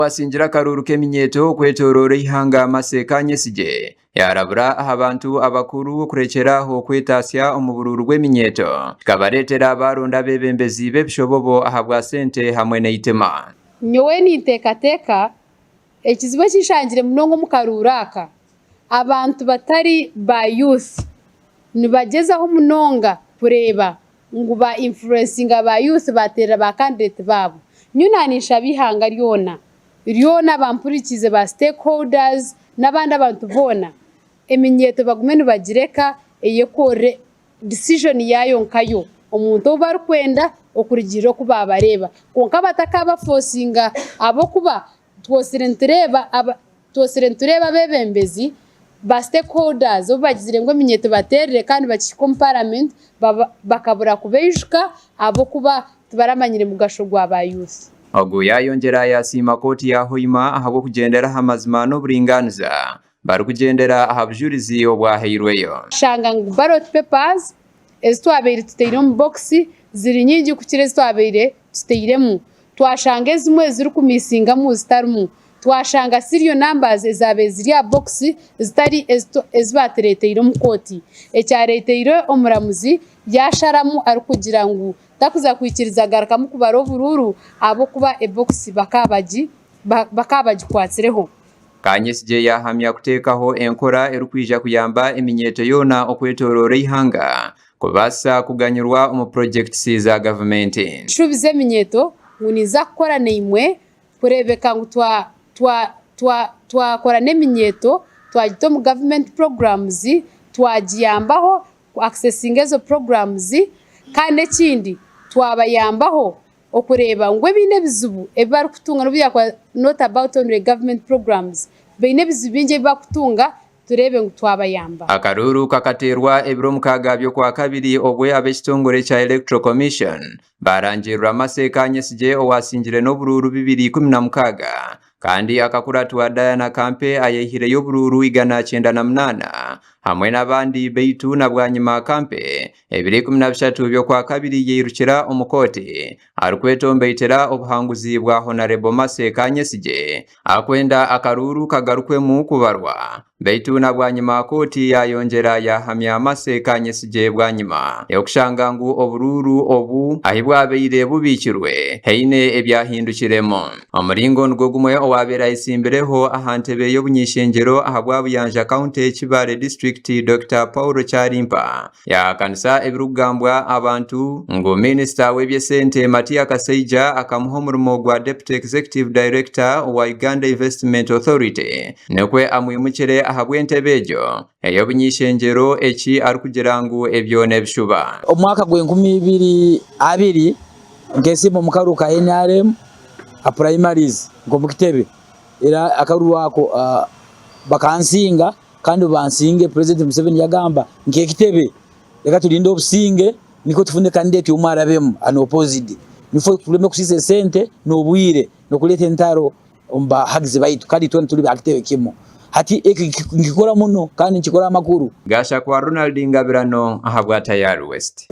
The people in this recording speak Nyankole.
Owasingira akaruuru k'eminyeeto okwetoroora eihanga Mercy Kanyesigye yaarabura aha bantu abakuru okurekyera aho kwetaasya omu buruuru bw'eminyeeto kikabareetera baaronda abeebembezi b'ebishobobo ahabwa sente hamwe n'eitima. Nyowe ninteekateeka ekizibu eki nshangire munonga omu karuuru aka, abantu batari ba youth nibagyezaho munonga kureeba ngu ba influencinga ba youth baterera ba candidate baabo. Nyowe naninshaba eihanga ryoona ryoona abampurikiize ba stakeholders nabandi abantu boona eminyeeto bagume nibagireka eyekorere decision yaayo nkayo omuntu ou barikwenda okurugiirira oku babareeba kwonka batakabafosinga ahabw'okuba Twosire nitureeba aba Twosire nitureeba abeebembezi ba stakeholders obu bagizire ngu eminyeeto bateerire kandi bakihika omu parliament baba bakabura kubaijuka ahabw'okuba tibaramanyire mugasho gwa ba youth. Ogu yaayongyera yaasiima kooti ya Hoima ahabw'okugyendera aha mazima n'oburingaaniza barikugyendera aha bujurizi obwahairweyo. Tushanga ngu ballot papers ezi twabaire tutaire omu bokisi ziri nyingi kukira ezi twabaire tutairemu. Twashanga ezimwe ezirikumisingamu zitarimu. Twashanga serial numbers ezaabaire ziri aha bokisi zitari ezi baatureeteire omu kooti. Ekyareeteire omuramuzi yaasharamu arikugira ngu takuza kwikiriza kugarukamu kubara oburuuru ahabw'okuba ebokisi bakaba bagikwatsireho. Kanyesigye yaahamya kuteekaho enkora erikwija kuyamba eminyeeto yoona okwetooroora eihanga kubaasa kuganyirwa omu purogyekiti za gavumenti. Nshuubize eminyeeto ngu ninza kukora naimwe kureebeka ngu twakora n'eminyeeto twagita omu gavumenti puroguramuzi, twagiyambaho ku akisesinga ezo puroguramuzi kandi ekindi twabayambaho okureeba ngu ebaine ebizibu ebi barikutunga n'obu yaakuba not about only government programs, baine ebizibu bingi ebi barikutunga tureebe ngu twabayamba. Akaruuru kakateerwa ebiro mukaaga by'Okwakabiri obwe ab'ekitongore kya Electoral Commission baarangirira Mercy Kanyesigye owasingire n'oburuuru 216 kandi akakuratwa Diana Kampe ayeihireyo oburuuru 198 hamwe n'abandi beitu na bwanyima Kampe Ebiro 13 by'Okwakabiri yairukira omu kooti arikwetomboitera obuhanguzi bwa Honarebo Mercy Kanyesigye akwenda akaruuru kagarukwemu kubarwa beitu na bwanyima kooti yayongyera yahamya Mercy Kanyesigye bwanyima y'okushanga ngu oburuuru obu ahi bwabaire bubiikirwe haine ebyahindukiremu. Omuringo nigwo gumwe owaabaire ayetsimbireho aha ntebe y'obuny'eishengyero ahabwa Buyanja County, Kibaale District, Dokita Paul Kyarimpa Yaahakanisa ebirikugambwa abantu ngu minisita w'eby'esente Matia Kasaija akamuha omurimo gwa Deputy Executive Director owa Uganda Investment Authority nikwo amwimukire ahabw'entebe egyo ey'obuny'eishengyero eki arikugira ngu ebyo n'ebishuba. Omu mwaka gw'enkumi ibiri abiri nkesimba omu karuru ka nrm aha primaries nk'omu kitebe era akaruru ako bakansinga. Kandi obu bansinge President Museveni yagamba nk'ekitebe reka turinde obusinge nikwo tufune candidate omwe arabemu unopposed nifo tureme kusiisa esente n'obwire n'okureeta entaro omu bahagizi baitu kandi itwena turi ba kitebe kimwe. Hati eki nkikora muno kandi nkikora amakuru. Gashakwa Ronald Ngabirano ahabwa Tayari West.